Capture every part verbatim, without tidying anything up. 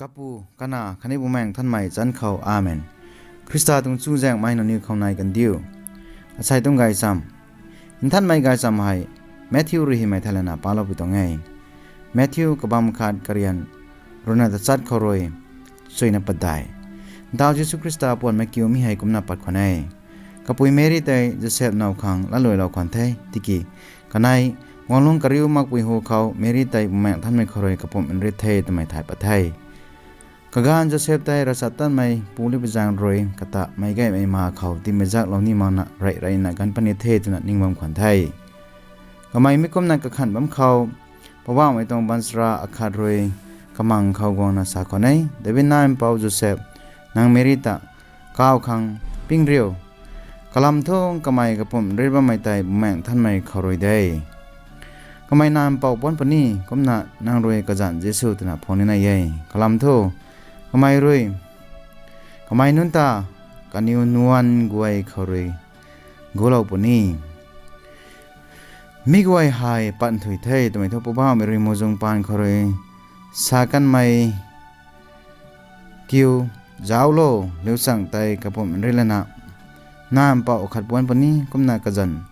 Kapu, Kanac khatni Bumaengh Nthanmei zanc khou, Amen. Khrista tuang chuzaenghmei nangniw khou nai kandiu. Asei tuang gaychamv, nthanmei gaychamv hei Matthew rui hymei thei lana paloupui tuang e. Matthew kabamv khat, karian ruhna tachat khou rui chuina padeih. Ntau Jisu Khrista puanmei kiu mi hei kumna pat khwan e: Kapui Meri tei Joseph now khang latluailou khwan the, tiki kanei guanglungc kariu makpui hu khou Meri tei Bumaengh Nthanmei khou rui kapumc nrit the twmei thay pat the. Kaganv Joseph tei ravchaptatmei pu lipazaeng rui kata meic gaymei ma khou tiimeizaklou ni makna rey reyna ganv pat ni the twna ning bam khwan the. Kamei mi kumna kakhanh bam khou, Poubauhmei tuang baanchara akhat rui kamang khou guangna sa khwan e: David nac mpouh Joseph, nang Meri ta kaw khang ping riu. Kalam thu kamei kapumc nrit bammei tei Bumaengh Nthanmei khou rui de. Kamei nac mpouh puanc puni, kumna nang rui kazanc Jisu twna phuang nina e. Kalam thu kamei rui, kamei nunc ta kaniw nuan guay khou rui gulou puni. Mi guay hei pat nthuih the twmei thu Poubauhmei rui muhzwng paan khou rui sa kanmei kiu, Zauclo, liuchang tei kapumc nrit lana, nac mpouh akhat puanc puni, kumna kazanc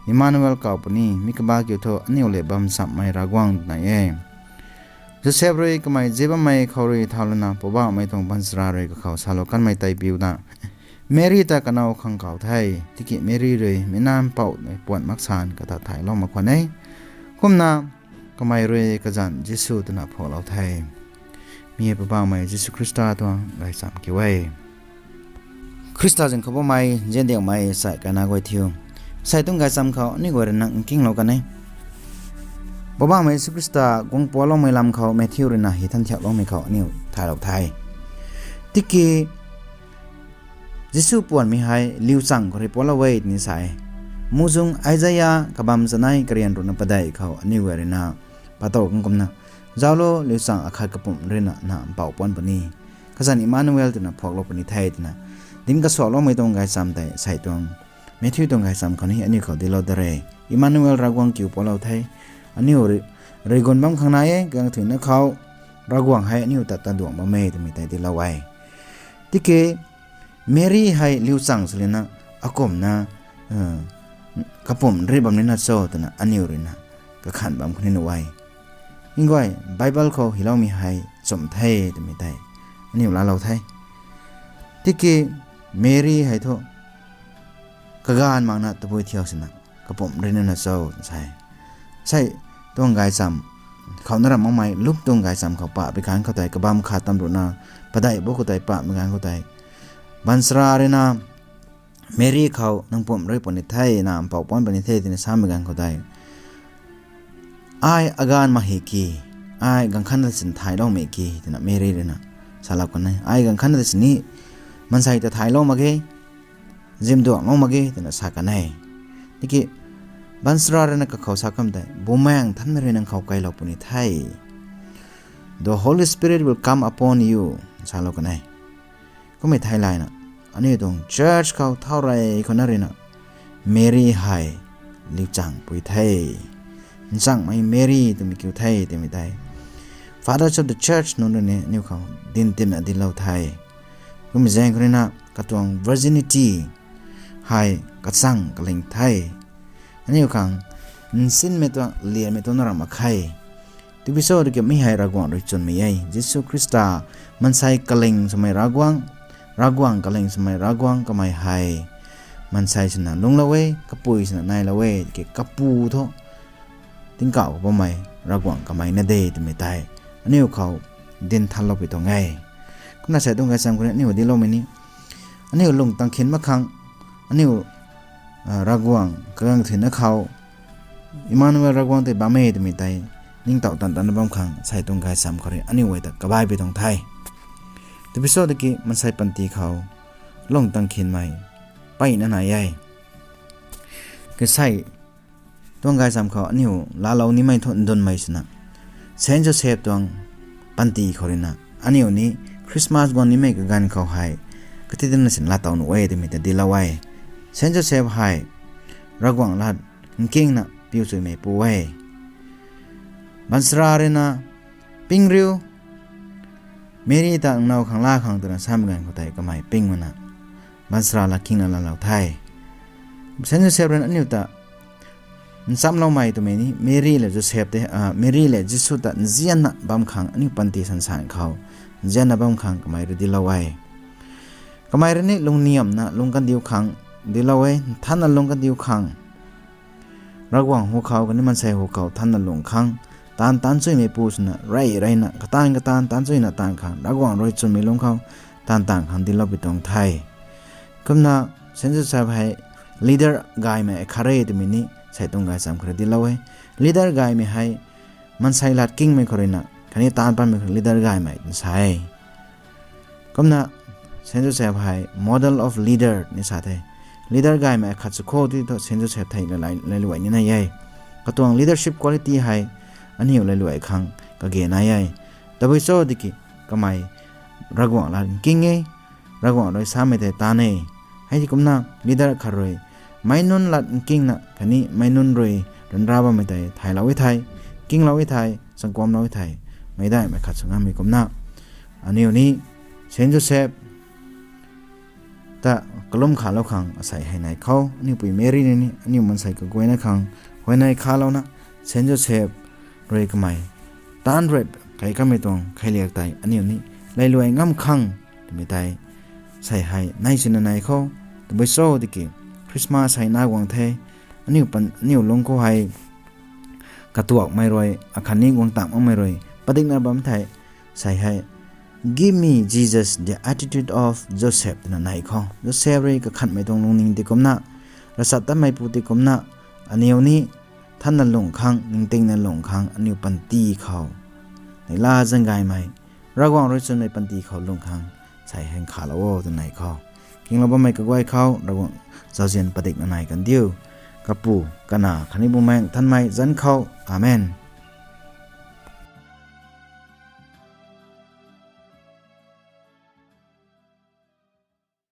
Emmanuel kaw puni. Mi kabah kiu thu Aniu lev bam chamhmei Ravguangc twna e. Joseph rui kamei zip bammei khou rui thau lana Poubauhmei tuang baanchara rui kakhou salou kanmei tei piu ta, Meri ta kanow khang kaw the. Tiki Meri rui mi nac mpouhmei puan mak san kata thaylou mak khwan e. Kumna kamei rui kazanc Jisu twna phuaklou the. Mi hei Poubauhmei Jisu Khrista tuang gaychamv kiu e. Khrista zaeng khou bammei ziandiakmei sai kaina guay thiu, asei tuang gaychamv khou aniu guay rui na nkinglou kan e. Poubauhmei Jisu Khrista guang pualoumei lam khou Matthew rui na hi than thiakloumei khou aniu thaylou the. Tiki Jisu puanmei hei liuchang khou rui pualou e twni sa e. Muhzwng Isaia kabamv chanei karian ruhna padeih khou aniu guay rui na patow kan kumna, Zauclo, liuchang akhat kapumc nrit lana nac mpouh puanc puni, kazanc Emmanuel twna phuaklou puni the, twna dinc kasuakloumei tuang gaychamv tei asei tuang Matthew tuang gaychamv khou ni aniu khou dinclou da re. Emmanuel Ravguangc kiu pualou the. Aniu rui, rui gun bam khang nai e, kagangthuina khou Ravguangc hei aniu ta taduang bam e twmei tei dinclou e. Tiki Meri hei liuchang sw lana, akumhna kapumc nrit bam nina cho twna aniu rui na kakhanh bam khou ni nuh e. Nguay, Bible khou hyloumei hei chumh the twmei tei aniu laalou the. Tiki Meri hei thu kagaanv makna tabui thiau sina kapumc nrit nina cho sa e. Asei tuang gaychamv khou na ram makmei Luk tuang gaychamv khou pahpui ganv khou tei, kabamv khat tam ruhna padeih bu khou tei pahpui ganv khou tei, baanchara rui na Meri khou nang pumc nrit puni the, nac mpouh puanc puni the twna samei ganv khou tei, ai agaanv mak hi ki, ai ganv khatna ta sini thayloumei ki twna Meri rui na salou kan e. Ai ganv khatna ta sini maansei ta thaylou mak ge, zimduanglou mak ge twna sa kan e. Tiki baanchara rui na kakhou sa kam tei, Bumaengh Nthanmei rui nang khou kailou puni the. The Holy Spirit will come upon you, salou kan e. Kummei thei layna, aniu tuang church khou thau rey khou na rui na, Meri hei liuchang pui the. Nchangmei Meri twmei kiu the twmei tei Fathers of the Church nunc rui ni aniu khou dinc timna dinclou the. Kummei zaeng khou rui na katuang virginity hei kachang kaling the. Aniu khang nsinmei tuang, lianmei tuang na ram mak khe. Tabui cho tiki mi hei Ravguangc rui chwnmei e. Jisu Khrista maansei kaling swmei Ravguangc, Ravguangc kaling swmei Ravguangc kamei hei maansei swna lungclou e, kapui swna nailou e, tiki kapu thu tingkauh khou bammei Ravguangc kamei na de twmei tei aniu khou dinc thanloupui tuang e. Kumna asei tuang gaychamv khou ni aniu dincloumei ni, aniu lung tang khin mak khang, aniu Ravguangc kagangthuina khou Emmanuel Ravguangc tei bam e twmei tei ningtow tan tan bam khang asei tuang gaychamv khou rui aniu guay ta kabaipui tuang the. Tabui cho tiki maansei panty khou lung tang khinmei mpeyna nai e. Asei tuang gaychamv khou aniu laalou nimei thu ndunmei swna, Saint Joseph tuang panty khou rui na aniu ni Christmas guang nimei kaganv khou hei kati dinna sini laatow nuh e twmei ta dinclou e. Saint Joseph hei Ravguangc lat nkingna piu chuimei pu e. Baanchara rui na, ping riu, Meri ta nnaw khang laa khang twna samei ganv khou tei kamei ping mana, baanchara lat kingna laalou the. Saint Joseph rui na aniu ta nchamloumei twmei ni Meri le Joseph tei, Meri le Jisu ta nzianna bam khang aniu panty sansan khou nzianna bam khang kamei rui dinclou e. Kamei rui ni lungniamna lung kandiu khang dinclou e, nthanna lung kandiu khang, Ravguangc hu khou khatni maansei hu khou nthanna lung khang, taanv taanc chuimeipu swna rey reyna kataanv kataanv taanc chuina taanv khang Ravguangc rui chwnmei lungc khou taanv taanc khang dinclou pui tuang the. Kumna Saint Joseph hei leader gaymei akhat re twmei ni sei tuang gaychamv khou rui dinclou e. Leader gaymei hei maansei lat kingmei khou ruina khatni taanv patmei khou leader gaymei twna sa e. Kumna Saint Joseph hei model of leader ni sa the. Leader gaymei akhat sw kho ti thu Saint Joseph thei lailuai ni nai e. Katuang leadership quality hei aniu lailuai khang kage nai e. Tabui cho tiki kamei Ravguangc lat nking e, Ravguangc rui samei tei taanv e. Hei ti kumna leader khat rui meic nunc lat nkingna khatni meic nunc rui ryanra bammei tei thaylou e thei, nkinglou e thei, changkuamlou e thei, meic daihmei khat sw ngammei kumna, aniu ni Saint Joseph ta kalum khalou khang asei hei nai khou, aniu pui Meri ni aniu maansei kaguayna khang huayney khalouna, Saint Joseph rui kamei taanv rui kai kamei tuang kheiliak tei aniu ni lailuai ngam khang twmei tei sei hei nai swna nai khou. Tabui cho tiki Christmas hei na guang the, aniu lung khou hei katuakmei rui akhatni guang tang makmei rui padikna bam thei sei hei Give me, Jesus, the attitude of Joseph twna nai khou. Joseph rui kakhanmei tuang lungning ti kumna, ravchaptatmeipu ti kumna, aniu ni nthanna lung khang, ningtingna lung khang aniu panty khou neihla zaeng gaymei, Ravguangc rui chwnmei panty khou lung khang sei hei nkhalou o twna nai khou. Kinglou bammei kaguay khou Ravguangc zauzian padikna nai kandiu. Kapu, Kanac khatni Bumaengh Nthanmei zanc khou. Amen.